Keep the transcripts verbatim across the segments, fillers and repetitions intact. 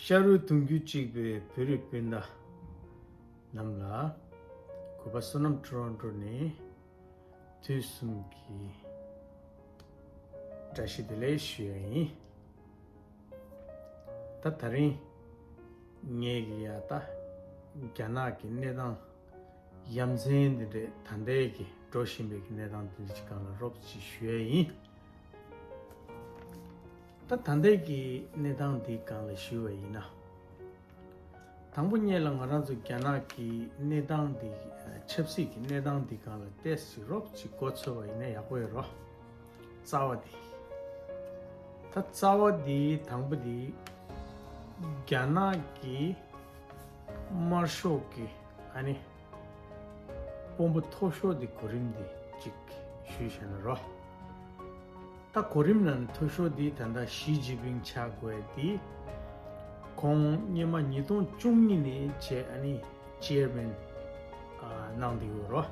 ཤ་རུས་གདུང་རྒྱུད་གཅིག་པའི་བོད་རིགས་སྤུན་ཟླ་རྣམས་ལ། གུས་པ་བསོད་ནམས་ཊོ་རོན་ཊོ་ནས་དུས་གསུམ་གྱི་བཀྲ་ཤིས་བདེ་ལེགས་ཞུ་ཡ་ཡིན། ད་དེ་རིང་ངས་ཀྱི་ཡ་ད་རྒྱ་ནག་གི་གནས་སྟངས་ཡ་མཚན་འདི་འདྲས། ད་ལྟའི་གི་འགྲོ་བཞིན་པའི་གི་གནས་སྟངས་འདི་འདྲས་ཀྱི་སྒང་ལ་རོབ་ཅིག་ཞུ་ཡ་ཡིན། ད་ད་ལྟའི་གི་གནས་སྟངས་འདི་སྒང་ལ་ཞུ་བ་ཡིན་ན། དང་པོ་ཉིད་ལ་ང་རང་ཚོ་རྒྱ་ནག་གི་གནས་སྟངས་འདི། ཆབ་སྲིད་ཀྱི་གནས་སྟངས་འདི་སྒང་ལ་ཏོག་ཙམ་རོབ་ཅིག་མགོ་འཚོས་པ་ཡིན་ན་ཡག་པོ་ཡོད་རོ། རྩ་བ་འདི། ད་རྩ་བ་འདི་དང་པོ་འདི་རྒྱ་ནག་གི་དམར་ཤོག་གི་ཨ་ནི་དཔོན་པོ་མཐོ་ཤོས་འདི་གོ་རིམ་འདི་གཅིག་ཞུས་བྱས་ན་རོ། ད་གོ་རིམ་ནང་མཐོ་ཤོས་འདི་ད་ལྟ་ཞི་ཅིན་ཕིང་ཆགས་དགོས་འདི། ཁོང་སྔོན་མ་ཉིས་སྟོང་བཅུ་གཉིས་ནས་བྱས་ཨ་ནི་ཅེར་མེན་ཨ་གནང་བསྡད་ཡོད་རོ།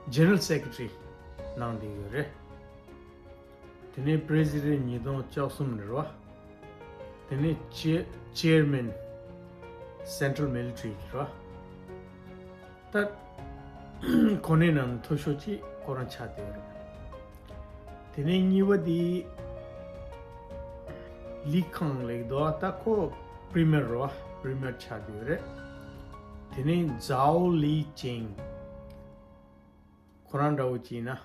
ཇེ་ནེ་རལ་སེ་ཀེ་ཊ་རི་གནང་བསྡད་ཡོད་རེད། དེ་ནས་པི་རེ་སི་ཌེན་ཊ་ཉིས་སྟོང་བཅུ་གསུམ་ནས་རོ། དེ་ནས་ཅེ་ཅེར་མེན་སེན་ཊྲལ་མི་ལི་ཊ་རི་རོ། ད་གོ་གནས་ནང་མཐོ་ཤོས་ཅིག་ཁོ་རང་ཆགས་བསྡད་ཡོད་རེད། དེ་ནས་གཉིས་པ་དེ་ལི་ཁང་ལེགས་དོ། ད་ཁོ་པི་རི་མེར་རོ། པི་རི་མེར་ཆགས་བསྡད་ཡོད་རེད། དེ་ནས་ཛའོ་ལི་ཅིང་། ཁོ་རང་འདྲ་བོ་ཅིག་ཡིན་ན།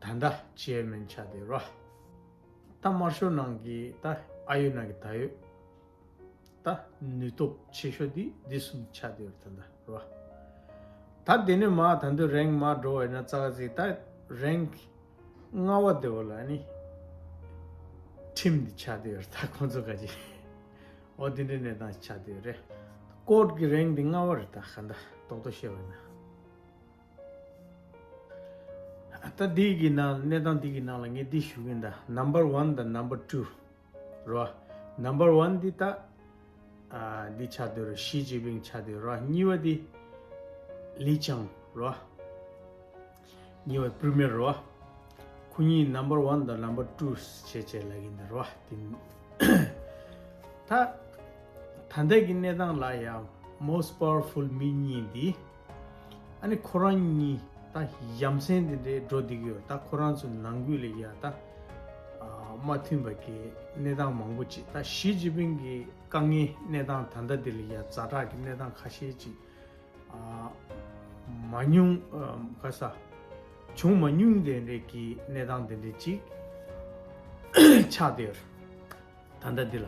ད་ལྟ་ཅེར་མེན་ཆགས་བསྡད་རོ། ད་དམར་ཤོག་ནང་གི་ད་ཨ་ཡོད་ནང་གི་ད་ཡོད། ད་ནུས་སྟོབས་ཆེ་ཤོས་འདི་འདི་གསུམ་ཆགས་བསྡད་ཡོད་ད་ལྟ་རོ། ད་དེ་ནས་མར་ད་དུང་རེང་མར་འགྲོ་བ་ཡིན་ན་ཙག་ཙིག་ད་རེང་ལྔ་པ་དེ་བ་ལ་ནི་ཁྲིམས་འདི་ཆགས་བསྡད་ཡོད་ད་ཁོང་ཚོ་ག་ཅི། འོ་དེ་འདྲའི་གནས་སྟངས་ཆགས་བསྡད་ཡོད་རེད། ཀོར་ཊ་གི་རེང་འདི་ལྔ་པ་རེད། ད་ག་འདྲ་རྡོག་རྡོག་བཤད་པ་ཡིན་ན། ད་འདི་གི་ནང་གནས་སྟངས་འདི་གི་ནང་ལ་ངས་འདི་ཞུ་གིན་ད། ནམ་བར་ཝན་དང་ནམ་བར་ཊུ་རོ། ནམ་བར་ཝན་འདི་ད་ཨ་འདི་ཆགས་བསྡད་རོ། ཞི་ཅིན་ཕིང་ཆགས་བསྡད་རོ། གཉིས་པ་འདི་ལི་ཅང་རོ། གཉིས་པ་པི་རི་མེར་རོ། ཁོ་གཉིས་ནམ་བར་ཝན་དང་ནམ་བར་ཊུ་བྱས་བྱས་ལབ་གིན་ད་རོ། འདི་ད་ད་ལྟའི་གི་གནས་སྟངས་ལ་ཡང་most powerful མི་གཉིས་འདི། ཨ་ནི་ཁོ་རང་གཉིས་ད་ཡ་མཚན་དེ་འདྲའི་འགྲོ་བསྡད་ཀྱི་ཡོད། ད་ཁོ་རང་ཚོ་ནང་ཁུལ་ལ་ཡ་ད་ཨ་མ་མཐུན་པ་གི་གནས་སྟངས་མང་པོ་ཅིག་ད་ཞི་ཅིན་ཕིང་གི་དཀའ་ངལ་གནས་སྟངས་ད་ལྟ་འདི་ལ་ཡ་ཛ་དྲག་གི་གནས་སྟངས་ཁ་ཤས་ཅིག་ཨ་མ་མྱོང་ཨ་ག་ས་བྱུང་མ་མྱོང་དེ་འདྲའི་གི་གནས་སྟངས་དེ་འདྲའི་ཅིག་ཆགས་བསྡད་ཡོད། ད་ལྟ་འདི་ལ་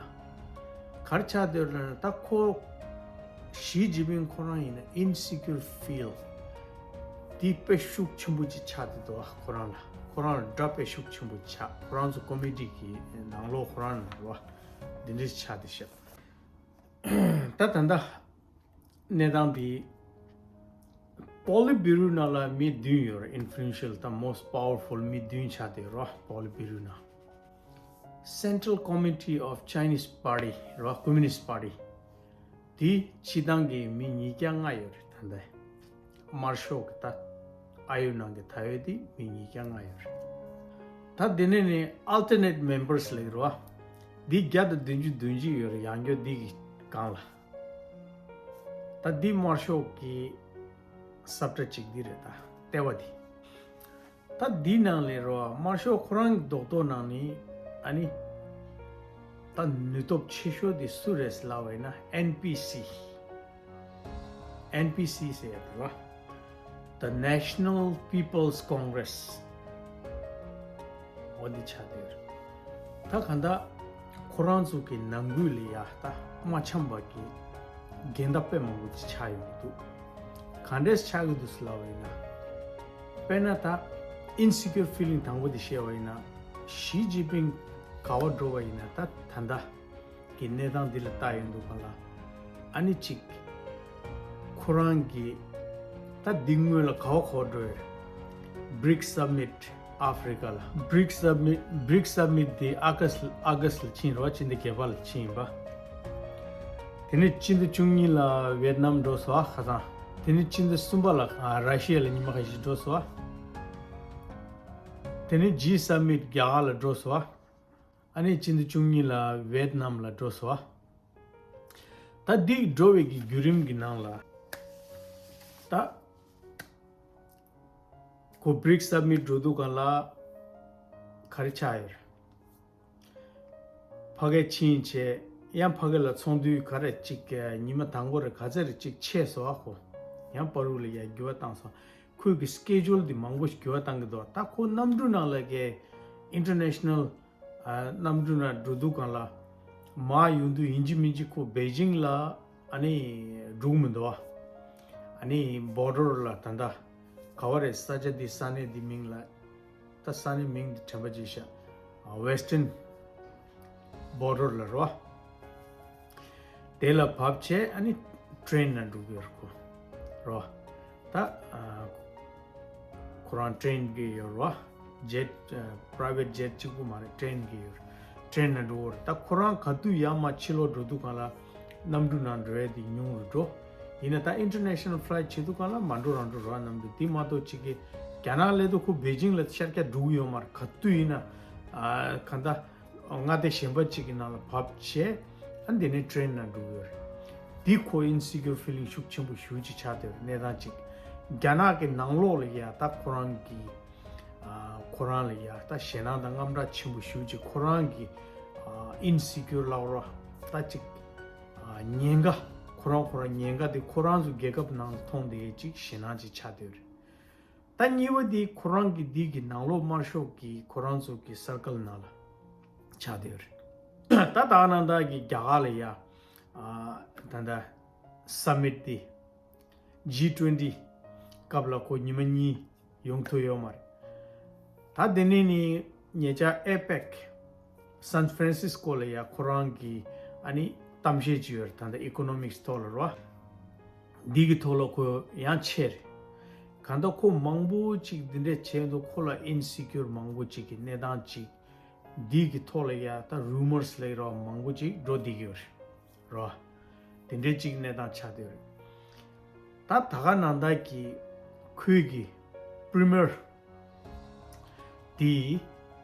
ག་རེ་ཆགས་བསྡད་ཡོད་ལབ་ན། ད་ཁོ་ཞི་ཅིན་ཕིང་ཁོ་རང་ཡིན་ན་ཨིན་སི་ཀིའུར་ཕིལ་འདི་དཔེ་ཤུགས་ཆེན་པོ་ཅིག་ཆགས་བསྡད་འདུག་ཁོ་རང་ལ། ཁོ་རང་ལ་དགྲ་དཔེ་ཤུགས་ཆེན་པོ་ཆགས། ཁོ་རང་ཚོ་ཀོ་མི་ཊི་གི་ནང་ལོགས་ཁོ་རང་ལ་རོ། འདི་འདྲ་ཆགས་བསྡད་ཤག་ད་ད་ལྟ་གནས་སྟངས་འདི་པོ་ལིཊ་བྷི་རུ་ནང་ལ་མི་བདུན་ཡོད་རེད། ཨིན་ཕུ་ལུ་ཨེན་ཤལ་དང་most powerful མི་བདུན་ཆགས་བསྡད་རོ། པོ་ལིཊ་བྷི་རུ་ནང་། Central Committee of Chinese Party རོ། Communist Party དེ་སྤྱི་བཏང་གི་མི་ཉིས་བརྒྱ་ལྔ་ཡོད་རེད་ད་ལྟ། དམར་ཤོག་གི་ད་ཨ་ཡོད་ནང་གི་ད་ཡོད་དེ་མི་ཉིས་བརྒྱ་ལྔ་ཡོད་རེད། ད་དེ་ནས་ནི་alternate members ལབ་ཀྱི་རེད་བ། འདི་བརྒྱ་དང་བདུན་ཅུ་བདུན་ཅུ་ཡོད་རེད། ཡང་བསྐྱར་འདི་གི་སྒང་ལ། ད་འདི་དམར་ཤོག་གི་ས་བཀྲ་གཅིག་འདི་རེད། ད་ལྟེ་བ་འདི། ད་འདི་ནང་ལས་རོ། དམར་ཤོག་ཁོ་རང་གི་རྡོག་རྡོག་ནང་ནས་ཨ་ནི་ད་ནུས་སྟོབས་ཆེ་ཤོས་དེ་སུ་རེད་ལབ་པ་ཡིན་ན་ཨེན་པི་སི། ཨེན་པི་སི་ཟེར་ཡ་དེ་རོ། The National People's Congress འོ་འདི་ཆགས་བསྡད་ཡོད་རེད། ད་གང་ལྟར་ཁོ་རང་ཚོ་གི་ནང་ཁུལ་ལ་ཡ་ད་མ་འཆམ་པ་གི་འགལ་ཟླ་དཔེ་མང་པོ་ཅིག་ཆགས་ཡོང་གི་འདུག་གང་འདྲས་ཆགས་ཀྱི་འདུག་ཟེར་ལབ་པ་ཡིན་ན། དཔེར་ན་ད་ཨིན་སི་ཀིའུར་ཕི་ལིང་དང་པོ་དེ་བཤད་པ་ཡིན་ན། ཞི་ཅིན་ཕིང་ག་པར་འགྲོ་བ་ཡིན་ན་ད་ད་ལྟ་གི་གནས་སྟངས་འདི་ལ་ལྟ་ཡོང་དུས་སྒང་ལ། ཨ་ནི་གཅིག་ཁོ་རང་གི་ད་འདི་སྔོན་ལ་ག་པར་ག་པར་འགྲོ་ཡོད། བྷི་རིགས་སམ་མིཊ་ཨ་ཧྥི་རི་ཀ་ལ། བྷི་རིགས་སམ་མིཊ་བྷི་རིགས་སམ་མིཊ་དེ་ཨ་ག་སི་ཨ་ག་སི་ལ་ཕྱིན་རོགས། ཕྱི་ཟླ་བརྒྱད་པ་ལ་ཕྱིན་ཡིན་པ། དེ་ནས་ཕྱི་ཟླ་བཅུ་གཉིས་ལ་ཝེ་ཏི་ནམ་འགྲོ་སོང་ཨ་ཁ་སང་། དེ་ནས་ཕྱི་ཟླ་གསུམ་པ་ལ་ཨ་ར་ཤི་ཡ་ལ་ཉི་མ་ཁ་ཤས་འགྲོ་སོང་ཨ། དེ་ནས་ཇི་སམ་མིཊ་རྒྱ་གར་ལ་འགྲོ་སོང་ཨ། ཨ་ནི་སྤྱི་ཟླ་བཅུ་གཉིས་ལ་ཝེད་ནམ་ལ་འགྲོ་སོང་། ད་འདི་འགྲོ་བའི་གི་བརྒྱུད་རིམ་གྱི་ནང་ལ། ད་ཁོ་བྷི་རིག་སམ་མིཊ་འགྲོ་དུས་སྒང་ལ་ག་རེ་ཆགས་ཡོད་རེད། ཕ་གིར་ཕྱིན་བྱས། ཡང་ཕ་གི་ལ་ཚོགས་འདུ་ག་རེ་གཅིག་ཉི་མ་དང་པོ་རེ་ག་ཚོད་རེ་གཅིག་ཆད་སོང་ཨ། ཁོ་ཡང་པ་རུ་ལ་ཡ་འགྱུར་བ་བཏང་སོང་། ཁོའི་གི་སི་ཀེ་ཇུལ་འདི་མང་པོ་ཞིག་འགྱུར་བ་བཏང་གི་འདུག། ད་ཁོ་གནམ་གྲུ་ནང་ལ་གི་ཨིན་ཊར་ནེ་ཤ་ནལ་གནམ་གྲུ་ནང་འགྲོ་དུས་སྒང་ལ་མར་ཡོང་དུས་ཡིན་གཅིག་མིན་གཅིག་ཁོ་པེ་ཅིང་ལ་ཨ་ནི་འགྲོ་གི་མི་འདུག་ཨ། ཨ་ནི་བྷོ་ཌར་ལ་ད་ལྟ་ག་བ་རེད། ས་ཆ་འདི་ས་གནས་འདི་མིང་ལ། ད་ས་གནས་མིང་འདི་དྲན་པ་བརྗེད་ཤག། ཨ། ཝེ་སི་ཊན་བྷོ་ཌར་ལ་རོ། དེ་ལ་བབས་བྱས་ཨ་ནི་ཊེན་ནང་འགྲོ་གི་ཡོད་རེད་ཁོ། རོ། ད་ཨ་ཁོ་རང་ཊེན་གི་ཡོད་རོ། ཇེཊ། ཨ་པ་རའི་ཝེཊ་ཇེཊ་གཅིག་པུ་མ་རེད། ཊེན་གི་ཡོད་རེད། ཊེན་ནང་འགྲོ་གི་རེད། ད་ཁོ་རང་ག་དུས་ཡར་མར་ཕྱི་ལོགས་འགྲོ་དུས་སྒང་ལ་གནམ་གྲུ་ནང་འགྲོ་ཡ་དེ་ཉུང་རུ་འགྲོ། ཡིན་ན་ད་ཨིན་ཊར་ནེ་ཤ་ནལ་ཕ་ལའི་ཊི་བྱེད་དུས་སྒང་ལ་མ་འགྲོ་རང་འགྲོ་རོ། གནམ་གྲུ་དེ་མ་གཏོགས་གཅིག་གི་རྒྱ་ནག་སླེབས་དུས་ཁོ་པེ་ཅིང་ལ་ཤར་རྒྱག་འགྲོ་གི་ཡོད་མ་རེད། ག་དུས་ཡིན་ན་ཨ་ག་ད་མངའ་སྡེ་གཞན་པ་གཅིག་གི་ནང་ལ་བབས་བྱས་ཨ་འདི་ནས་ཊེན་ནང་འགྲོ་གི་ཡོད་རེད། འདི་ཁོ་ཨིན་སི་ཀིའུར་ཕི་ལིང་ཤུགས་ཆེན་པོ་ཞེ་པོ་ཅིག་ཆགས་བསྡད་ཡོད་རེད། གནས་སྟངས་གཅིག། རྒྱ་ནག་གི་ནང་ལོགས་ལ་ཡ་ད་ཁོ་རང་གི་ཨ་ཁོ་རང་ལ་ཡ་ད་ཞེད་སྣང་དང་དངངས་སྐྲག་ཆེན་པོ་ཞེ་པོ་ཅིག། ཁོ་རང་གི་ཨ་ཨིན་སི་ཀིའུར་ལབ་རོགས། ད་ཅིག་ཨ་ཉེན་ཁ། ཁོ་རང་ཁོ་རང་ཉེན་ཁ་དེ་ཁོ་རང་ཚོ་རྒྱལ་ཁབ་ནང་ལ་མཐོང་བསྡད་ཅིག་ཞེད་སྣང་ཅིག་ཆགས་བསྡད་ཡོད་རེད། ད་གཉིས་པ་དེ་ཁོ་རང་གི་འདི་གི་ནང་ལོགས་དམར་ཤོག་གི་ཁོ་རང་ཚོ་གི་སར་ཀལ་ནང་ལ་ཆགས་བསྡད་ཡོད་རེད། ད་ད་ག་ནང་བཞིན་གི་རྒྱ་གར་ལ་ཡ་ཨ་ད་ད་སམ་མིཊ་དེ་ཇི་ཊུ་ཝེན་ཊི་སྐབས་ལ་ཁོ་ཉི་མ་གཉིས་ཡོང་ཐུབ་ཡོད་མ་རེད། ད་དེ་ནས་ནི་ཉེ་ཆར་ཨེ་པེག་སན་ཧྥ་རན་སིས་ཀོ་ལ་ཡ་ཁོ་རང་གི་ཨ་ནི་གཏམ་བཤད་ཅིག་ཡོད་རེད། ད་ལྟ་ཨི་ཀོ་ནོ་མིག་སི་ཐོག་ལ་རོ། འདི་གི་ཐོག་ལ་ཁོ་ཡང་ཆད་རེད། གང་ལྟར་ཁོ་མང་པོ་ཅིག་འདི་འདྲས་བྱས་འདུག། ཁོ་ལ་ཨིན་སི་ཀིའུར་མང་པོ་ཅིག་གི་གནས་སྟངས་ཅིག་འདི་གི་ཐོག་ལ་ཡ་ད་རུ་མར་སི་ལབ་རོ། མང་པོ་ཅིག་འགྲོ་བསྡད་ཀྱི་ཡོད་རེད་རོ། དེ་འདྲའི་གཅིག་གནས་སྟངས་ཆགས་བསྡད་ཡོད་རེད། ད་ད་ག་ནང་བཞིན་གི་ཁོའི་གི་པི་རི་མེར་དེ་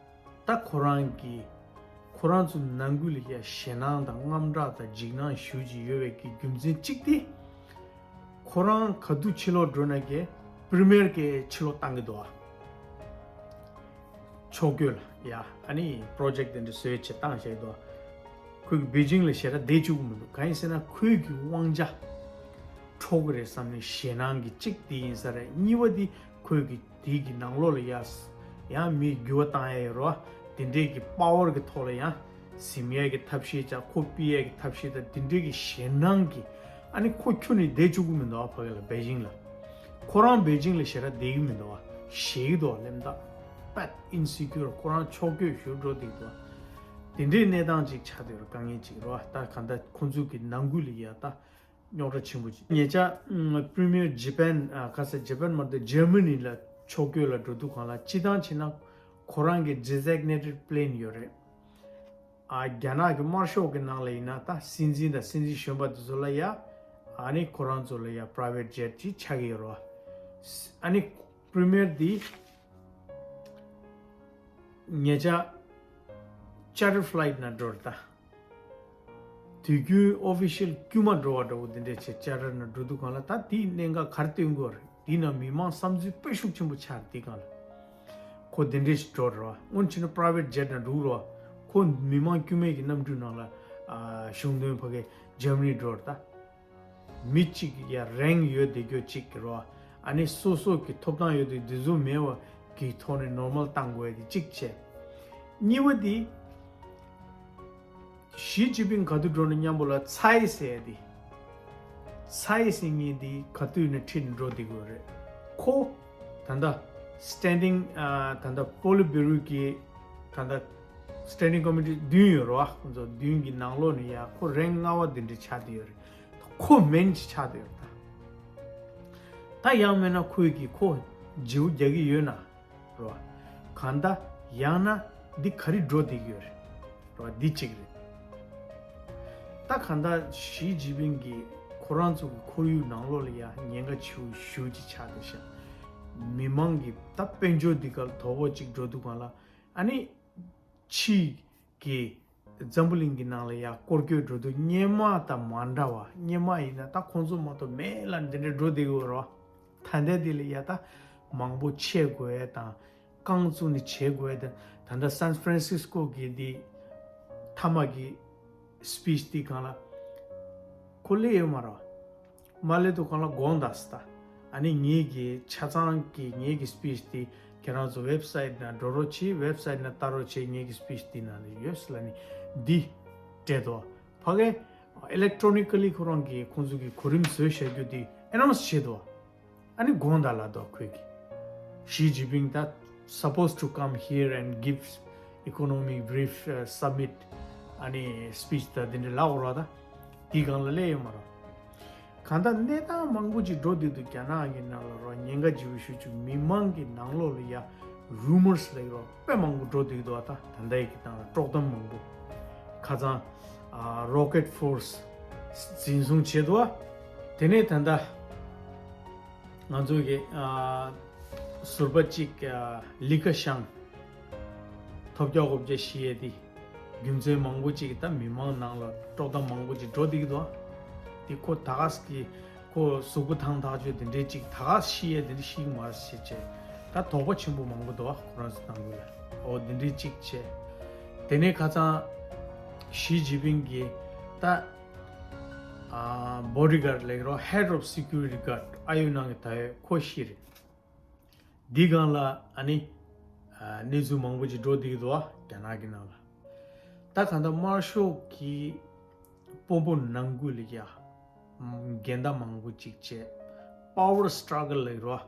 ད་ཁོ་རང་གི་ཁོ་རང་ཚོ་ནང་ཁུལ་ལ་ཡ་ཞེད་སྣང་དང་དངངས་སྐྲག་དང་འཇིགས་སྣང་ཞེ་པོ་ཅིག་ཡོད་པའི་གི་རྒྱུ་མཚན་གཅིག་དེ། ཁོ་རང་ག་དུས་ཕྱི་ལོགས་འགྲོ་ན་གི་པི་རི་མེར་གི་ཕྱི་ལོགས་བཏང་གི་འདུག་ཨ། ཕྱོགས་བསྐྱོད་ལ་ཡ་ཨ་ནི་པྲོ་ཇེཀ་དེ་འདྲ་བཟོས་བྱས་བཏང་བཞག་གི་འདུག། ཁོས་གི་པེ་ཅིང་ལ་ཞེ་དྲག་བསྡད་བཅུག་གི་མི་འདུག། གང་ཡིན་ཟེར་ན་ཁོའི་གི་དབང་ཆ་འཕྲོག་གི་རེད་བསམ་ནས་ཞེད་སྣང་གི་གཅིག་དེ་ཡིན་ས་རེད། གཉིས་པ་དེ་ཁོས་གི་དེ་གི་ནང་ལོགས་ལ་ཡ་ཡང་མི་འགྱུར་བ་བཏང་ཡ་ཡོད་རེད་བ། དེ་འདྲའི་གི་པ་ཝར་གི་ཐོག་ལ་ཡང་ཟིན་ཡས་ཀྱི་ཐབས་ཤེས་བྱ། ཁོ་ཕུད་ཡས་ཀྱི་ཐབས་ཤེས་དང་དེ་འདྲའི་གི་ཞེད་སྣང་གི་ཨ་ནི་ཁོ་ཁྱོན་ནས་བསྡད་བཅུག་གི་མི་འདུག་ཨ། ཕ་གི་ལ་པེ་ཅིང་ལ། ཁོ་རང་པེ་ཅིང་ལ་ཞེ་དྲག་བསྡད་ཀྱི་མི་འདུག་ཨ། ཞེད་ཀྱི་འདུག་ཨ། ལེམ་ད་པད་ཨིན་སི་ཀིའུར་ཁོ་རང་ཕྱོགས་བསྐྱོད་ཞུ་འགྲོ་བསྡད་འདུག་ཨ། དེ་འདྲའི་གནས་སྟངས་ཅིག་ཆགས་བསྡད་ཡོད་རེད། དཀའ་ངལ་ཅིག་རེད་བ། ད་གང་ལྟར་ཁོ་ཚོ་གི་ནང་ཁུལ་ལ་ཡ་ད་རྙོག་དྲ་ཆེན་པོ་ཅིག། ཉེ་ཆར་པི་རི་མེར་ཇི་པན་ཨ་ག་ས་ཇི་པན་མ་གཏོགས་ཇར་མ་ནི་ལ་ཕྱོགས་བསྐྱོད་ལ་འགྲོ་དུས་སྒང་ལ་སྤྱིར་བཏང་བྱས་ན་ཁོ་རང་གི་ཌི་ཟེག་ནེ་ཊེཌ་པི་ལེན་ཡོད་རེད། ཨ་རྒྱ་ནག་གི་དམར་ཤོག་གི་ནང་ལ་ཡིན་ན་ད་སྲིད་འཛིན་དང་སྲིད་འཛིན་གཞོན་པ་དེ་ཚོ་ལ་ཡ་ཨ་ནི་ཁོ་རང་ཚོ་ལ་ཡ་པ་རའི་ཝེཊ་ཇེཊ་ཅིག་ཆགས་ཀྱི་ཡོད་རེད་བ། ཨ་ནི་པི་རི་མེར་འདི་ཉེ་ཆར་ཅར་ཊར་ཕ་ལའིཊ་ནང་འགྲོ་རེད་ད། དུས་རྒྱུན་ཨོ་ཕི་ཤལ་དཀྱུས་མ་འགྲོ་བ་འདྲ་བོ་འདི་འདྲས་བྱས་ཅར་ཊར་ནང་འགྲོ་དུས་སྒང་ལ་ད་དེའི་གནད་འགག་ག་རེ་སྟོན་གྱི་ཡོད་རེད། དེའི་ནང་མི་མང་བསམ་ཚུལ་དཔེ་ཤུགས་ཆེན་པོ་ཆགས་རེད། དེའི་སྒང་ལ་ཁོ་དེ་འདྲས་ཞིག་འགྲོ་རེད་བ། སྔོན་ཕྱིན་ན་པ་རའི་ཝེཊ་ཇེཊ་ནང་འགྲོ་གི་རེད་བ། ཁོ་མི་མང་དཀྱུས་མའི་གི་གནམ་གྲུའི་ནང་ལ་ཨ་གཞུང་དོན་ཕ་གི་ཇར་མ་ནི་འགྲོ་རེད་ད། མི་གཅིག་ཡ་རེངས་ཡོད་བསྡད་རྒྱུ་གཅིག་གི་རོ། ཨ་ནི་སོ་སོ་གི་ཐོབ་ཐང་ཡོད་དུས་འདི་ཚོ་མེད་པ་གི་ཐོག་ནས་ནོར་མལ་བཏང་དགོས་ཡ་དེ་གཅིག་བྱས། གཉིས་པ་དེ། ཞི་ཅིན་ཕིང་ག་དུས་འགྲོ་ན་མཉམ་པོ་ལ་ཚའེ་ཟེར་ཡ་དེ། ཚའེ་ཟེར་མཁན་དེ་ག་དུས་ནས་ཁྲིད་ནས་འགྲོ་བསྡད་ཀྱི་ཡོད་རེད། ཁོ་ད་ལྟ་སི་ཊེན་ཌིང་ཨ་ད་ལྟ་པོ་ལིཊ་བྷུ་རོ་གི་ད་ལྟ་སི་ཊེན་ཌིང་ཀོ་མི་ཊི་བདུན་ཡོད་རེད་བ། ཁོ་ཚོ་བདུན་གྱི་ནང་ལོགས་ནས་ཡ་ཁོ་རེངས་ལྔ་པ་དེ་འདྲ་ཆགས་བསྡད་ཡོད་རེད། ཁོ་མེན་ཅིག་ཆགས་བསྡད་ཡོད་རེད་ད། ད་ཡང་མིན་ན་ཁོས་ཀྱིས་ཁོ་བརྗེ་པོ་རྒྱག་གི་ཡོད་ན་རོ། གང་ལྟར་ཡང་ན་འདི་ག་རེ་འགྲོ་བསྡད་ཀྱི་ཡོད་རེད་རོ། འདི་གཅིག་རེད། ད་གང་ལྟར་ཞི་ཅིན་ཕིང་གིས་ཁོ་རང་ཚོ་གི་ཁོར་ཡུག་ནང་ལོགས་ལ་ཡ་ཉེན་ཁ་ཆེ་བོ་ཞེ་པོ་ཅིག་ཆགས་བསྡད་ཤག། མི་མང་གི་ད་དཔལ་འབྱོར་འདི་གར་དོ་ཕོག་ཅིག་འགྲོ་དུས་སྒང་ལ་ཨ་ནི་ཕྱིའི་ གི་འཛམ་བུ་གླིང་གི་ནང་ལ་ཡ་སྐོར་སྐྱོད་འགྲོ་དུས་སྔོན་མ་དང་མ་འདྲ་བ། སྔོན་མ་ཡིན་ན་ད་ཁོང་ཚོ་མ་གཏོགས་མེད་ལ་འདི་འདྲ་འགྲོ་བསྡད་ཡོད་རེད་བ། ད་ལྟ་འདི་ལ་ཡ་ད་མང་པོ་ཆས་དགོས་ཡ་དང་། རྐང་བཙུགས་ནས་བྱེད་དགོས་ཡ་དང་། ད་ལྟ་སན་ཧྥ་རན་སིས་ཀོ་གི་འདི་མཐའ་མ་གི་སི་པིཆ་འདི་སྒང་ལ་ཁོ་སླེབས་ཡོད་མ་རེད་བ། མ་སླེབས་དུས་སྒང་ལ་དགོངས་དག་ཟེར། ད་ཨ་ནི་ངེད་ཀྱི་ཆ་ཚང་གི་ངེད་ཀྱི་སི་པིཆ་དེ་ཁྱེད་རང་ཚོ་ཝེབ་སའིཊ་ནང་འགྲོ་རོགས་བྱེད། ཝེབ་སའིཊ་ནང་ལྟ་རོགས་བྱེད། ངེད་ཀྱི་སི་པིཆ་དེ་ནང་ལ་ཡོད་ཟེར་ལབ་ནས་འདི་སྤྲད་འདུག་ཕ་གི་ཨི་ལེག་ཊོ་ནི་ཀ་ལི་ཁོ་རང་གིས་ཁོང་ཚོ་གི་གོ་རིམ་བཟོས་བཞག་རྒྱུ་དེ་ཨེ་ནའོན་སི་བྱས་འདུག་ཨ་ནི་དགོངས་དག་ལབ་འདུག་ཁོས་གི། ཞི་ཅིན་ཕིང་ད་supposed to come here and give economic brief, uh, summit ཨ་ནི་སི་པིཆ་ད་དེ་འདྲ་ལབ་དགོས་རེད་བ། ད་དེའི་སྒང་ལ་སླེབས་ཡོད་མ་རེད། གང་ལྟར་གནས་སྟངས་མང་པོ་ཅིག་འགྲོ་བསྡད་འདུག་རྒྱ་ནག་གི་ནང་ལ་རོ། ཉེན་ཁ་ཆེ་བོ་ཞུ་ཆུ་མི་མང་གི་ནང་ལོགས་ལ་ཡ་རུ་མར་སི་ལབ་ཀྱི་རོ་དཔེ་མང་པོ་འགྲོ་བསྡད་འདུག་ད་ད་ལྟའི་གི་སྟེང་ལ་དཀྲོག་གཏམ་མང་པོ། ཁ་སང་ཨ་རོ་ཀེཊ་ཕོར་སི་འཛིན་བཟུང་བྱས་འདུག་དེ་ནས་ད་ལྟ་ང་ཚོ་གི་ཨ་ཟུར་པ་གཅིག་ཨ་ལི་ཁ་ཤང་། ཐོབ་རྒྱག་དགོས་བྱ་ཤི་ཡས་དེ། རྒྱུ་མཚན་མང་པོ་ཅིག་ད་མི་མང་ནང་ལ་དཀྲོག་གཏམ་མང་པོ་ཅིག་འགྲོ་བསྡད་ཀྱི་འདུག་དེ་ཁོ་ད་ག་ཟེ་གི་ཁོ་གཟུགས་པོ་ཐང་ཐག་ཆོད་དེ་འདྲའི་ཅིག་ད་ག་ཟེ་ཤི་ཡས་དེ་འདྲ་ཤི་གི་མ་རེད་ཟེར་བྱས། ད་དོགས་པ་ཆེན་པོ་མང་པོ་འདུག་ཁོ་རང་ཚོ་ནང་ཁུལ་ལ། འོ་དེ་འདྲའི་ཅིག་བྱས། དེ་ནས་ཁ་སང་ཞི་ཅིན་ཕིང་གིས་ད་ཨ་བྷོ་ཌི་གཱར་ཌི་ལབ་ཀྱི་རོ། Head of Security Guard ཨ་ཡོད་ནང་གི་ད་ཡོད་ཁོ་ཤི་རེད། འདི་སྒང་ལ་ཨ་ནི་ཨ་གནས་ཚུལ་མང་པོ་ཅིག་འགྲོ་བསྡད་ཀྱི་འདུག་བ། རྒྱ་ནག་གི་ནང་ལ། ད་གང་ལྟར་དམར་ཤོག་གི་དཔོན་པོ་ནང་ཁུལ་ལ་ཡ་འགལ་ཟླ་མང་པོ་ཅིག་བྱས། པ་ཝར་སི་ཊྲག་གལ་ལབ་ཀྱི་རོ།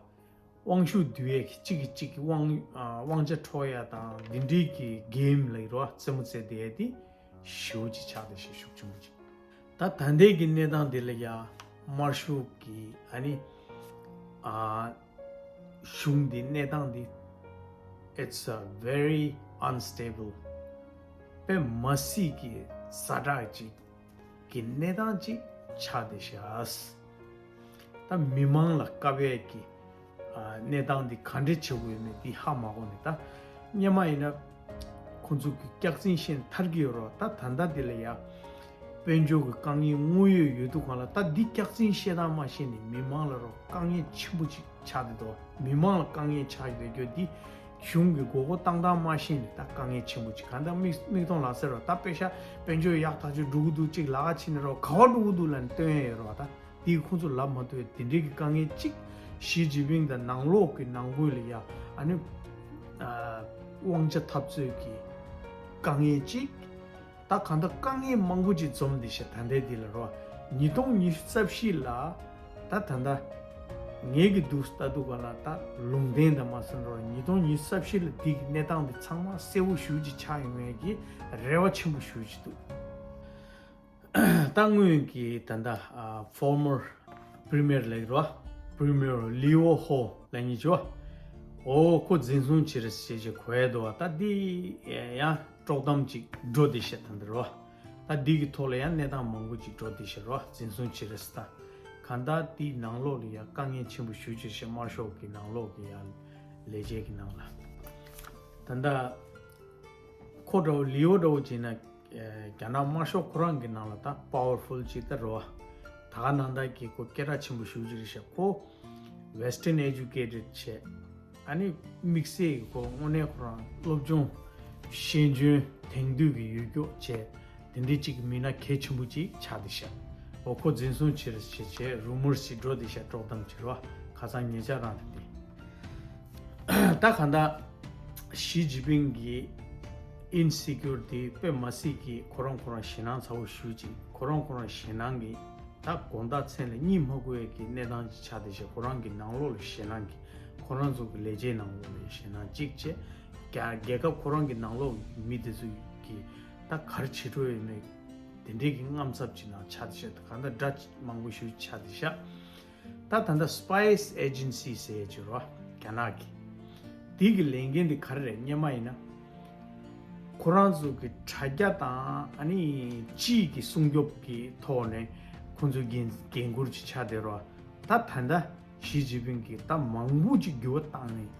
དབང་ཤུགས་བསྡུ་ཡས་ཀྱི་གཅིག་གིས་གཅིག་གི་དབང་ཨ་དབང་ཆ་འཕྲོག་ཡ་དང་འདི་འདྲའི་གི་གེམ་ལབ་ཀྱི་རོ། རྩེད་མོ་རྩེ་བསྡད་ཡས་དེ་ཞེ་པོ་ཅིག་ཆགས་བསྡད་ཤག་ཤུགས་ཆེན་པོ་ཅིག་ད་ད་ལྟའི་གི་གནས་སྟངས་འདི་ལ་ཡ་དམར་ཤོག་གི་ཨ་ནི་ཨ་གཞུང་འདི་གནས་སྟངས་འདི། It's a very unstable. དཔེ་མ་སྲིད་ཀྱི་ཛ་དྲག་ཅིག་གི་གནས་སྟངས་ཅིག་ཆགས་བསྡད་ཤག་ད་མི་མང་ལ་བཀའ་བས་ཀྱི་ཨ་གནས་སྟངས་འདི་ག་འདྲས་བྱེད་དགོས་ཡོད་མེད་འདི་ཧ་མ་གོ་ནས། ད་སྔོན་མ་ཡིན་ན་ཁོང་ཚོ་གི་སྐྱག་རྫུན་བཤད་ནས་ཐར་གྱི་ཡོད་རོ། ད་ད་ལྟ་འདི་ལ་ཡ་དཔལ་འབྱོར་གྱི་དཀའ་ངལ་དངོས་ཡོད་ཡོད་དུས་སྒང་ལ་ད་འདི་སྐྱག་རྫུན་བཤད་སྟངས་མ་ཤེས་ནས་མི་མང་ལ་རོ་དཀའ་ངལ་ཆེན་པོ་ཅིག་ཆགས་བསྡད་འདུག་མི་མང་ལ་དཀའ་ངལ་ཆགས་ཡོད་རྒྱུ་འདི་གཞུང་གི་མགོ་སྐོར་བཏང་སྟངས་མ་ཤེས་ནས་ད་དཀའ་ངལ་ཆེན་པོ་ཅིག་གང་ལྟར་མིག་མིག་མཐོང་ལག་ཟེར་རོ། ད་དཔེ་ཤ་དཔལ་འབྱོར་ཡག་ཐག་ཆོད་འགྲོ་གི་འདུག་ཅིག་ལ་ཁ་ཕྱིན་ནས་རོ་ག་པར་འགྲོ་གི་འདུག་ལབ་ནས་སྟོན་ཡས་ཡོད་རོ། ད་དེ་ཁོང་ཚོ་ལབ་མ་ཐུབ་པའི་དེ་འདྲའི་གི་དཀའ་ངལ་གཅིག་ཞི་ཅིན་ཕིང་དང་ནང་ལོགས་ཀྱི་ནང་ཁུལ་ལ་ཡ་ཨ་ནི་ཨ་དབང་ཆ་འཐབ་རྩོད་ཀྱི་དཀའ་ངལ་གཅིག་ད་གང་ལྟར་དཀའ་ངལ་མང་པོ་ཅིག་འཛོམས་བསྡད་ཤག་ད་ལྟའི་འདི་ལ་རོ། ཉིས་སྟོང་ཉི་ཤུ་རྩ་བཞི་ལ་ད་ད་ལྟ་ངེད་ཀྱི་འདུག་ལྟ་འདུག་ག་ལ་ད་ལུང་བསྟན་དང་མ་སོན་རོ། ཉིས་སྟོང་ཉི་ཤུ་རྩ་བཞི་ལ་འདི་གི་གནས་སྟངས་འདི་ཚང་མ་གསལ་བོ་ཞེ་པོ་ཅིག་ཆགས་ཡོང་ཡས་ཀྱི་རེ་བ་ཆེན་པོ་ཞེ་པོ་ཅིག་འདུག་ད་སྔོན་གྱི་ད་ལྟ་ཨ་former premier ལབ་ཀྱི་རེད་བ། Premier Leo Ho ལབ་མཁན་ཅིག་ཡོད་པ། འོ་ཁོ་འཛིན་བཟུང་བྱས་རེད་ཟེར་བྱས་གོ་ཡས་འདུག་བ། ད་འདི་ཡང་དཀྲོག་གཏམ་ཅིག་འགྲོ་བསྡད་ཤག་ད་འདི་རེད་བ། ད་འདི་གི་ཐོག་ལ་ཡང་གནས་སྟངས་མང་པོ་ཅིག་འགྲོ་བསྡད་ཤག་རེད་བ། འཛིན་བཟུང་བྱས་རེད་ཟེར། ད་གང་ལྟར་འདི་ནང་ལོགས་ལ་ཡང་དཀའ་ངལ་ཆེན་པོ་ཞེ་པོ་ཅིག་ཤག་དམར་ཤོག་གི་ནང་ལོགས་ཀྱི་ཡང་ལས་བྱེད་ཀྱི་ནང་ལ། ད་ལྟ་ཁོ་འདྲ་བོ་ལིའོ་འདྲ་བོ་བྱས་ན། རྒྱ་ནག་དམར་ཤོག་ཁོ་རང་གི་ནང་ལ་ད་པ་ཝར་ཕུལ་ཅིག་ད་རེད་བ། ད་ག་ནང་ལྟར་གྱི་ཁོ་སྐད་གྲགས་ཆེན་པོ་ཞེ་པོ་ཅིག་རེད་ཤག་ཁོ་Western educated བྱས། ཨ་ནི་དམིགས་བསལ་གྱི་ཁོ་དངོས་གནས་ཁོ་རང་སློབ་སྦྱོང་ཤེས་འཇོན་དེང་དུས་ཀྱི་ཡོད་རྒྱུ་བྱས། དེ་འདྲའི་ཅིག་མི་སྣ་གལ་ཆེན་པོ་ཅིག་ཆགས་བསྡད་ཤག་འོ་ཁོ་འཛིན་བཟུང་བྱས་རེད་ཟེར་བྱས་རུ་མར་ཅིག་འགྲོ་བསྡད་ཤག་དཀྲོག་གཏམ་ཅིག་རེད་བ། ཁ་སང་ཉེ་ཆར་རང་རེད་དེ། ད་གང་ལྟར་ཞི་ཅིན་ཕིང་གི་ཨིན་སི་ཀིའུར་དེ་དཔེ་མ་སྲིད་ཀྱི་ཁོ་རང་ཁོ་རང་ཞེད་སྣང་ཚ་བོ་ཞེ་པོ་ཅིག་ཁོ་རང་ཁོ་རང་ཞེད་སྣང་གི་ད་དགོང་དག་མཚན་ལ་གཉིད་མ་ཁུག་ཡས་ཀྱི་གནས་སྟངས་ཅིག་ཆགས་བསྡད་ཤག་ཁོ་རང་གི་ནང་ལོགས་ལ་ཞེད་སྣང་གི་ཁོ་རང་ཚོ་གི་ལས་བྱེད་ནང་ལོགས་ལ་ཞེད་སྣང་གཅིག་བྱས། རྒྱ་རྒྱལ་ཁབ་ཁོ་རང་གི་ནང་ལོགས་མི་དེ་ཚོ་གི་ད་ག་རེ་བྱེད་འགྲོ་ཡོད་མེད་དེ་འདྲའི་གི་དངངས་འཚབ་ཅིག་ནང་ཆགས་བསྡད་ཤག་གང་ལྟར་དགྲ་མང་པོ་ཞེ་པོ་ཆགས་བསྡད་ཤག་ད་ད་ལྟ་སི་པའེ་སི་ཨེ་ཇེན་སི་ཟེར་ཡས་ཅིག་རེད་བ། རྒྱ་ནག་གི། དེ་གི་ལས་འགན་དེ་ག་རེ་རེད། སྔོན་མ་ཡིན་ན་ཁོ་རང་ཚོ་གི་དྲ་རྒྱ་དང་ཨ་ནི་སྤྱི་གི་སྲུང་སྐྱོབ་ཀྱི་ཐོག་ནས་ཁོང་ཚོས་འགན་འགན་འཁུར་ཅིག་ཆགས་བསྡད་རེད་བ། ད་ད་ལྟ་ཞི་ཅིན་ཕིང་གིས་ད་མང་པོ་ཅིག་འགྱུར་བ་བཏང་ནས་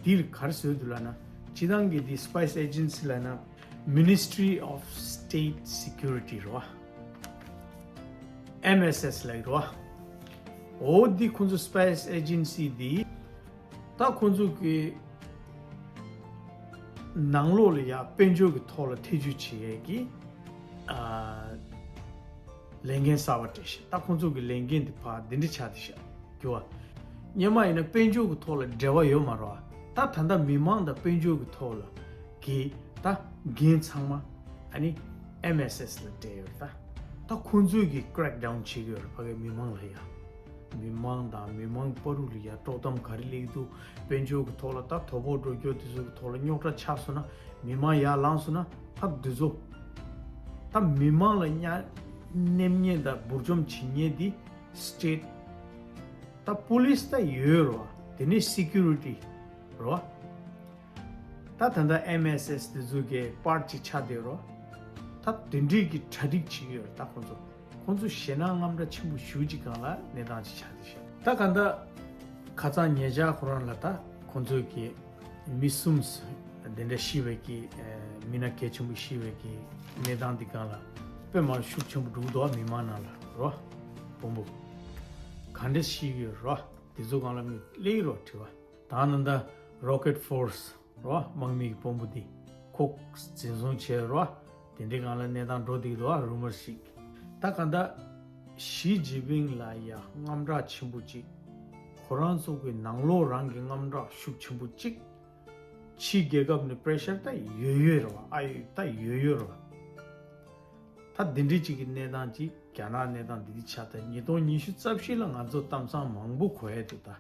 དེ་ལ་ག་རེ་བཟོས་འདུག་ལབ་ན། སྤྱིར་བཏང་གི་དེ་སི་པའེ་སི་ཨེ་ཇེན་སི་ལབ་ན་ Ministry of State Security རེད་བ། M S S ལབ་རེད་བ། འོ་འདི་ཁོང་ཚོ་སྤེ་སི་ཨེ་ཇེན་སི་འདི་ད་ཁོང་ཚོ་གི་ནང་ལོགས་ལ་ཡ་དཔལ་འབྱོར་གྱི་ཐོག་ལ་ཐེ་ཇུས་བྱེད་ཡས་ཀྱི་ཨ་ལས་འགན་གསར་པ་སྤྲད་ཤག་ད་ཁོང་ཚོ་གི་ལས་འགན་འདི་ཕར་འདི་འདྲ་ཆགས་བསྡད་ཤག་གི་བ། སྔོན་མ་ཡིན་ན་དཔལ་འབྱོར་གྱི་ཐོག་ལ་འབྲེལ་བ་ཡོད་མ་རེད་བ། ད་ད་ལྟ་མི་མང་དང་དཔལ་འབྱོར་གྱི་ཐོག་ལ་གི་ད་འགན་ཚང་མ་ཨ་ནི་M S S ལ་སྤྲད་ཡོད་རེད། ད་ད་ཁོང་ཚོས་གི་crack down བྱེད་ཀྱི་ཡོད་རེད་ཕ་གིའི་མི་མང་ལ་ཡ། མི་མང་དང་མི་མང་བར་དུ་ལ་ཡ་དཀྲོག་གཏམ་ག་རེ་སླེབས་འདུག་དཔལ་འབྱོར་གྱི་ཐོག་ལ་ད་དོ་ཕོག་འགྲོ་རྒྱུ་དེ་ཚོ་གི་ཐོག་ལ་རྙོག་དྲ་ཆགས་སོང་ན་མི་མང་ཡར་ལངས་སོང་ན་ད་འདི་ཚོ་ད་མི་མང་ལ་གཉའ་ནེམ་ཉེས་དང་འབུར་འཇོམས་བྱེད་མཁན་འདི་state ད་police ད་ཡོད་རེད་བ། དེ་ནས་security རེད་བ། ད་ད་ལྟ་M S S དེ་ཚོ་གི་པར་ཅིག་ཆགས་བསྡད་རོ། ད་དེ་འདྲས་ཀྱི་གྲ་སྒྲིག་བྱེད་ཀྱི་ཡོད་རེད། ད་ཁོང་ཚོ་ཁོང་ཚོ་ཞེད་སྣང་དངངས་སྐྲག་ཆེན་པོ་ཞེ་པོ་ཅིག་སྒང་ལ་གནས་སྟངས་ཅིག་ཆགས་བསྡད་ཤག་ད་ག་ད་ཁ་སང་ཉེ་ཆར་ཁོ་རང་ལ་ད་ཁོང་ཚོ་གི་མི་གསུམ་དེ་འདྲ་ཤི་བའི་གི་མི་སྣ་གལ་ཆེན་པོ་ཤི་བའི་གི་གནས་སྟངས་འདི་སྒང་ལ་དཔེ་མ་ཤུགས་ཆེན་པོ་འགྲོ་གི་འདུག་མི་མང་ནང་ལ་རོ། དཔོན་པོ་ག་འདྲས་ཤི་གི་ཡོད་རོ། དེ་ཚོ་སྒང་ལ་མི་སླེབས་རོ་དྲི་བ། ད་ནི་ད་Rocket Force རོ། དམག་མི་གི་དཔོན་པོ་འདི་ཁོ་འཛིན་བཟུང་བྱས་རོ། དེ་འདྲའི་སྒང་ལ་གནས་སྟངས་འགྲོ་བསྡད་འདུག་རུ་མར་ཞིག་ད་ག་ད་ཞི་ཅིན་ཕིང་ལ་ཡ་དངངས་སྐྲག་ཆེན་པོ་ཅིག་ཁོ་རང་ཚོ་གི་ནང་ལོགས་རང་གི་དངངས་སྐྲག་ཤུགས་ཆེན་པོ་ཅིག་ཕྱིའི་རྒྱལ་ཁབ་ནས་pressure ད་ཡོད་ཡོད་རེད་བ། ཨ་ཡོད་ད་ཡོད་ཡོད་རེད་བ། ད་འདི་འདྲའི་ཅིག་གི་གནས་སྟངས་ཅིག་རྒྱ་ནག་གནས་སྟངས་འདི་འདི་ཆགས་ད་ཉིས་སྟོང་ཉི་ཤུ་རྩ་བཞི་ལ་ང་ཚོ་གཏམ་བཟང་མང་པོ་གོ་ཡ་འདུག་ད།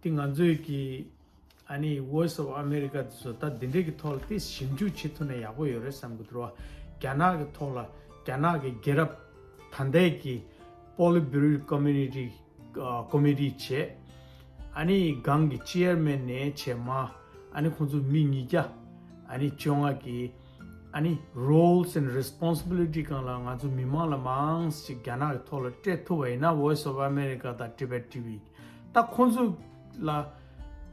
དེ་ང་ཚོས་ཀྱི་ཨ་ནི་Voice of America དེ་ཚོ་ད་འདི་འདྲའི་གི་ཐོག་ལ་དེ་ཞིབ་འཇུག་བྱེད་ཐུབ་ན་ཡག་པོ་ཡོད་རེད་བསམ་གི་འདུག་རོ། རྒྱ་ནག་གི་ཐོག་ལ་རྒྱ་ནག་གི་རྒྱལ་རབས་ད་ལྟའི་གི་Politburo Committee Committee བྱས། ཨ་ནི་སྒང་གི་chairman ནས་བྱས་མ་ཨ་ནི་ཁོང་ཚོ་མི་ཉིས་བརྒྱ་ཨ་ནི་བཅོ་ལྔ་གི་ཨ་ནི་roles and responsibility སྒང་ལ་ང་ཚོ་མི་མང་ལ་མང་ཞིག་རྒྱ་ནག་གི་ཐོག་ལ་སྤྲད་ཐུབ་པ་ཡིན་ན་Voice of America དང་Tibet T V ད་ཁོང་ཚོ་ལ་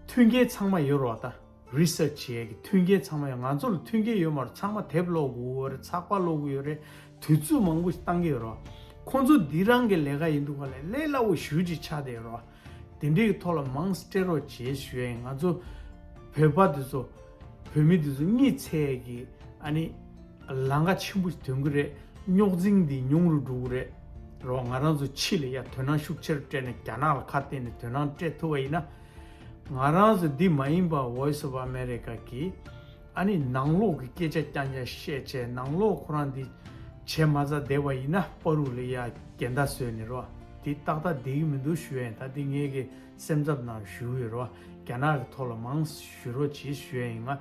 མཐུན་རྐྱེན་ཚང་མ་ཡོད་རེད་བ། ད་research བྱེད་ཡས་ཀྱི་མཐུན་རྐྱེན་ཚང་མ་ཡོད། ང་ཚོ་ལ་མཐུན་རྐྱེན་ཡོད་མ་རེད། ཚང་མ་དེབ་ཀློག་དགོས་ཡོད་རེད། ཚགས་པར་ཀློག་དགོས་ཡོད་རེད། དུས་ཚོད་མང་པོ་ཞིག་བཏང་གི་ཡོད་རེད་བ། ཁོང་ཚོ་འདི་རང་གི་ལས་ཀ་ཡིན་འདུག་ག་ལས་ལས་སླ་བོ་ཞེ་པོ་ཅིག་ཆགས་བསྡད་ཡོད་རེད་བ། དེ་འདྲའི་ཐོག་ལ་མང་སྤྲད་རོགས་བྱེད་ཞུ་ཡ་ཡིན། ང་ཚོ་བོད་པ་འདི་ཚོ་བོད་མི་འདི་ཚོ་གཉིད་སད་ཀྱི་ཨ་ནི་ལམ་ཁ་ཆེན་པོ་ཞིག་ཐོན་གི་རེད། རྙོག་འཛིང་འདི་ཉུང་རུ་འགྲོ་གི་རེད། རོ། ང་རང་ཚོ་ཕྱི་ལ་ཡ་དོ་སྣང་ཤུགས་ཆེ་རུ་སྤྲད་ནས་རྒྱ་ནག་ལ་ཁ་གཏད་ནས་དོ་སྣང་སྤྲད་ཐུབ་པ་ཡིན་ན། ང་རང་ཚོ་འདི་མ་ཡིན་པ་Voice of America གི་ཨ་ནི་ནང་ལོགས་ཀྱི་སྐད་ཆ་རྐྱང་རྐྱང་བཤད་བྱས་ནང་ལོགས་ཁོ་རང་འདི་བྱས་མ་ཚར་བསྡད་པ་ཡིན་ན་པ་རུ་ལ་ཡ་འགལ་ཟླ་བཟོས་ནས་རོ། འདི་ཏག་ཏག་བསྡད་ཀྱི་མི་འདུག་ཞུ་ཡ་ཡིན། ད་འདི་ངས་ཀྱི་སེམས་འཚབ་ནང་ཞུ་གི་ཡོད་རོ། རྒྱ་ནག་གི་ཐོག་ལ་མང་ཞུ་རོགས་བྱེད་ཞུ་ཡ་ཡིན། ང་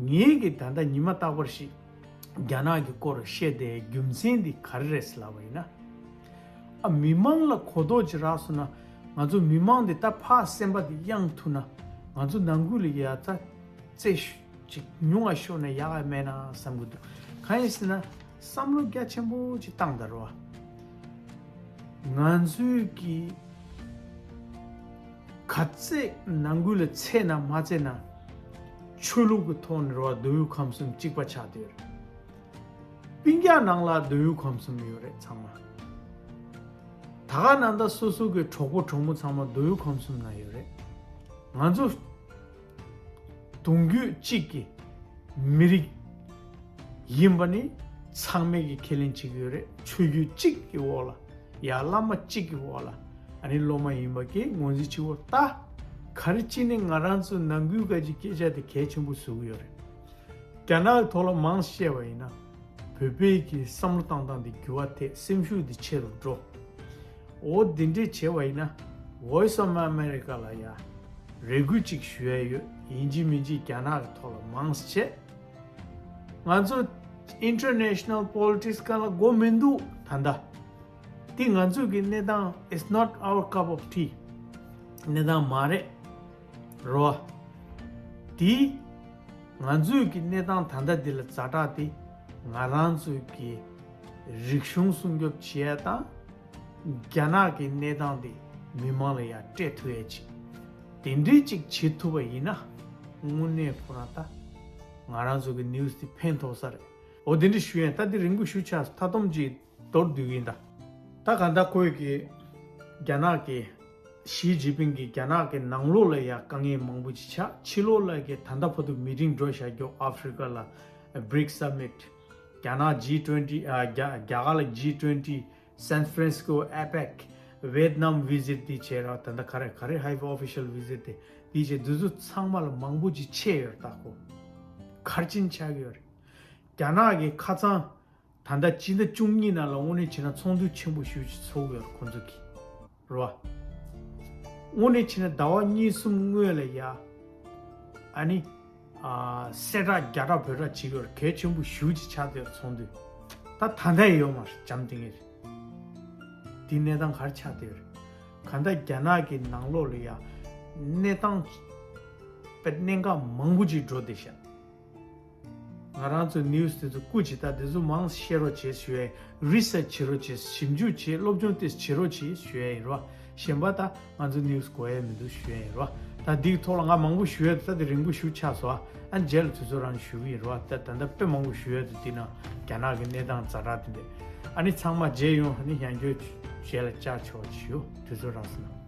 ངས་ཀྱི་ད་ལྟ་ཉི་མ་རྟག་པར་ཞིག་རྒྱ་ནག་གི་སྐོར་བཤད་དེ་རྒྱུ་མཚན་འདི་ག་རེ་རེད་ཟེར་ལབ་པ་ཡིན་ན། ཨ་མི་མང་ལ་གོ་རྟོགས་ཅིག་རག་སོང་ན་ང་ཚོ་མི་མང་འདི་ད་ཕར་སེམས་པ་འདི་གཡེང་ཐུབ་ན་ང་ཚོ་ནང་ཁུལ་ལ་ཡ་ད་རྩེ་ཤུ་ཅིག་ཉུང་ང་ཤོར་ན་ཡག་ག་མེད་ན་བསམ་གི་འདུག་གང་ཡིན་ཟེར་ན་བསམ་བློ་རྒྱ་ཆེན་པོ་ཅིག་བཏང་ད་རོ། ང་ཚོས་ཀྱི་ག་ཚད་ནང་ཁུལ་ལ་ཚད་ན་མ་ཚད་ན་ཆོས་ལུགས་ཀྱི་ཐོག་ནས་རོ། མདོ་དབུས་ཁམས་གསུམ་གཅིག་པ་ཆགས་བསྡད་ཡོད་རེད། སྤུན་ཀྱག་ནང་ལ་མདོ་དབུས་ཁམས་གསུམ་ཡོད་རེད་ཚང་མ། ད་ག་ནང་ད་སོ་སོ་གི་གྲོགས་པོ་གྲོགས་མོ་ཚང་མ་མདོ་དབུས་ཁམས་གསུམ་ན་ཡོད་རེད། ང་ཚོ་གདུང་རྒྱུད་གཅིག་གི་མི་རིགས་ཡིན་པ་ནི་ཚང་མས་ཀྱི་ཁས་ལེན་བྱེད་ཀྱི་ཡོད་རེད། ཆོས་བརྒྱུད་གཅིག་གི་འོག་ལ་ཡ་བླ་མ་གཅིག་གི་འོག་ལ་ཨ་ནི་སློབ་མ་ཡིན་པ་གི་ངོས་འཛིན་བྱེད་འོ། ད་ག་རེ་བྱས་ནས་ང་རང་ཚོ་ནང་ཁུལ་ག་གི་སྐད་ཆ་དེ་གལ་ཆེན་པོ་བཟོ་གི་ཡོད་རེད། རྒྱ་ནག་གི་ཐོག་ལ་མང་བཤད་པ་ཡིན་ན་བོད་པའི་གི་བསམ་བློ་བཏང་སྟངས་དེ་འགྱུར་བ་ཐེབས། སེམས་ཤུགས་དེ་ཆེ་རུ་འགྲོ། འོ་འདི་འདྲས་བྱས་པ་ཡིན་ན་Voice of America ལ་ཡ་རེ་སྐུལ་ཅིག་ཞུ་ཡ་ཡོད། ཡིན་གཅིག་མིན་གཅིག་རྒྱ་ནག་གི་ཐོག་ལ་མང་བཤད། ང་ཚོ་international politics སྒང་ལ་མགོ་མི་འདུག་ད་ལྟ་འདི་ང་ཚོ་གི་གནས་སྟངས is not our cup of tea གནས་སྟངས་མ་རེད། རོ། དེ་ང་ཚོའི་གི་གནས་སྟངས་ད་ལྟ་འདི་ལ་ཛ་དྲག་དེ་ང་རང་ཚོའི་གི་རིག་གཞུང་སྲུང་སྐྱོབ་བྱེད་ཡ་དང་རྒྱ་ནག་གི་གནས་སྟངས་དེ་མི་མང་ལ་ཡང་སྤྲད་ཐུབ་ཡ་ཅིག་དེ་འདྲའི་ཅིག་བྱེད་ཐུབ་པ་ཡིན་ན་དངོས་གནས་ཁོ་རང་ད་ང་རང་ཚོ་གི་news དེ་ཕན་ཐོགས་ས་རེད། འོ་དེ་འདྲ་ཞུ་ཡིན། ད་འདི་རིང་པོ་ཞུ་ཆགས་མཐའ་སྡོམ་ཅིག་མདོར་བསྡུས་ཡིན་ད། ད་ག་ད་ཁོས་ཀྱི་རྒྱ་ནག་གི་ཞི་ཅིན་ཕིང་གིས་རྒྱ་ནག་གི་ནང་ལོགས་ལ་ཡ་དཀའ་ངལ་མང་པོ་ཅིག་ཆགས། ཕྱི་ལོགས་ལ་གི་ད་ལྟ་བར་དུ་མི་ཊིང་འགྲོ་བཞག་རྒྱུ་ཨ་ཧྥི་རི་ཀ་ལ་བྷི་རིག་སམ་མིཊ། རྒྱ་ནག་ཇི་ཊུ་ཝེན་ཊི། ཨ་རྒྱ་རྒྱ་གར་ལ་ཇི་ཊུ་ཝེན་ཊི། སན་ཧྥ་རན་སི་ཀོ་ཨེ་པེག། ཝེད་ནམ་བི་ཟིཊ་འདི་བྱས་ར། ད་ལྟ་ག་རེ་ག་རེ་ཧའི་ཨོ་ཕི་ཤལ་བི་ཟིཊ་དེ་འདི་བྱས། འདི་ཚོ་ཚང་མ་ལ་མང་པོ་ཅིག་ཆད་ཡོད་རེད། ད་ཁོ་གར་ཆེན་ཆགས་ཀྱི་ཡོད་རེད། རྒྱ་ནག་གི་ཁ་སང་ད་ལྟ་སྤྱི་ཟླ་བཅུ་གཉིས་ནང་ལ་དངོས་གནས་བྱས་ན་ཚོགས་འདུ་ཆེན་པོ་ཞེ་པོ་ཅིག་ཚོགས་ཀྱི་ཡོད་རེད་ཁོང་ཚོ་གིས། རེད་བ། དངོས་གནས་བྱས་ན་ཟླ་བ་གཉིས་གསུམ་སྔོན་ལ་ཡ། ཨ་ནི། ཨ་གསལ་བསྒྲགས་རྒྱ་གྲགས་བོད་གྲགས་བྱེད་ཀྱི་ཡོད་རེད། གལ་ཆེན་པོ་ཞེ་པོ་ཅིག་ཆགས་བསྡད་ཡོད་རེད་ཚོགས་འདུ། ད་ད་ལྟ་ཡོད་མ་རེད། འཇམ་ཐིང་ངེ་རེད། དེ་གནས་སྟངས་ག་རེ་ཆགས་བསྡད་ཡོད་རེད། གང་ལྟར་རྒྱ་ནག་གི་ནང་ལོགས་ལ་ཡ་གནས་སྟངས་དཔེ་གནད་འགག་མང་པོ་ཅིག་འགྲོ་བསྡད་ཤག་ང་རང་ཚོ་ནིའུ་སི་དེ་ཚོ་སྐུ་མཁྱེན། ད་དེ་ཚོ་མང་བཤད་རོགས་བྱེད་ཞུ་ཡ་ཡིན། རི་སར་ཆི་བྱེད་རོགས་བྱེད། ཞིབ་འཇུག་བྱེད། སློབ་སྦྱོང་ཏོག་ཙམ་བྱེད་རོགས་བྱེད་ཞུ་ཡ་ཡིན་རོ། གཞན་པ་ད་ང་ཚོ་ནིའུ་སི་གོ་ཡ་མི་འདུག་ཞུ་ཡ་ཡིན་རོ། ད་འདིའི་ཐོག་ལ་ང་མང་པོ་ཞུ་ཡ་འདུག་ད་དེ་རིང་པོ་ཞེ་པོ་ཆགས་སོང་། ཨ་ནི་རྗེས་ལ་དུས་ཚོད་རག་ན་ཞུ་གི་ཡིན་རོ། ད་ད་ལྟ་དཔེ་མང་པོ་ཞུ་ཡ་འདུག་འདི་ན་རྒྱ་ནག་གི་གནས་སྟངས་ཛ་དྲག་དེ་འདྲ། ཨ་ནི་ཚང་མ་མཇལ་ཡོང་། ཨ་ནི་ཡང་བསྐྱར་རྗེས་ལ་བཅར་ཆོག་ཞུ། དུས་ཚོད་རག་སོང་ན།